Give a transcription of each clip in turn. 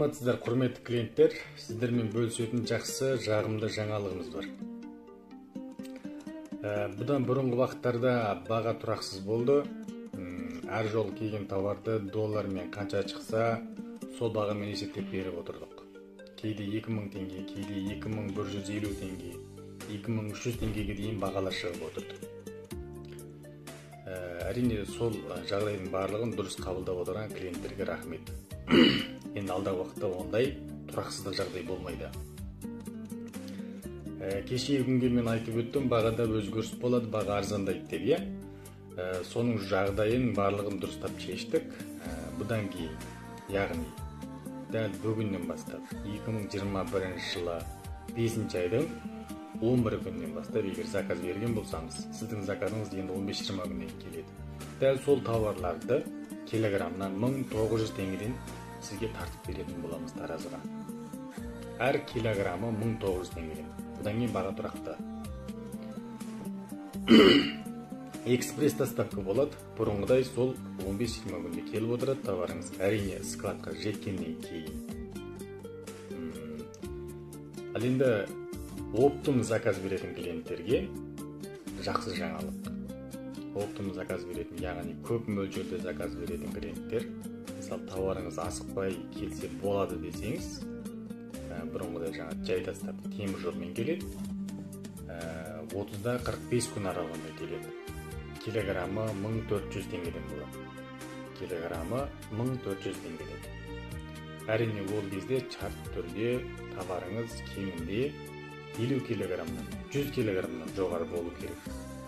Саламатсыздар, құрметті клиенттер. Сіздермен бөлісетін жақсы, жағымды жаңалығымыз бар. Бұдан бұрынғы уақыттарда баға тұрақсыз болды. Әр жол келген товарды доллармен қанша шықса, сол бағамен есептеп беріп отырдық. Кейде 2000 теңге, кейде 2150 теңге, 2300 теңгеге дейін бағалар шығып отырды. Әрине, сол жағдайдың барлығын дұрыс қабылдап отырған клиенттерге рахмет. Енді алдағы уақытта ондай тұрақсыздық жағдай болмайды. Кешегі күнге мен айтып өттім, бағада өзгеріс болады, баға арзандайды деп, иә. Соның жағдайын барлығын дұрыстап шештік. Бұдан кейін, яғни дәл бүгіннен бастап 2021 жылы 5 айдың 11 күннен бастап егер заказ берген болсаңыз, сіздің заказыңыз енді 15-20 күннен келеді. Дәл сол тауарларды килограммнан 1900 теңгеден сізге тартып беретін боламыз таразыға. Әр килограммы 1900 теңгеден. Бұдан кейін баға тұрақты. Экспресс доставка болады. Бұрынғыдай сол 15-20 күнде келіп отырады товарыңыз. Әрине, складқа жеткеннен кейін. Ал енді оптом заказ беретін клиенттерге жақсы жаңалық. Оптом заказ беретін, яғни көп мөлшерде заказ беретін клиенттер, мысалы, тауарыңыз асықпай келсе болады десеңіз, бұрынғыдай жаңа жай доставка темір жолмен келеді. 30-да 45 күн аралығында келеді. Килограммы 1400 теңгеден болады. Килограммы 1400 теңгеден. Әрине, ол кезде шартты түрде товарыңыз кемінде 50 килограммнан, 100 килограммнан жоғары болу керек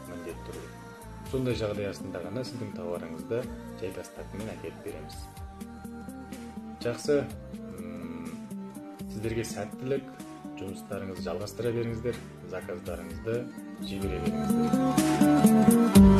міндетті түрде. Сондай жағдай астында ғана сіздің товарыңызды жай доставкамен әкеліп береміз. Жақсы, сіздерге сәттілік, жұмыстарыңызды жалғастыра беріңіздер, заказдарыңызды жібере беріңіздер.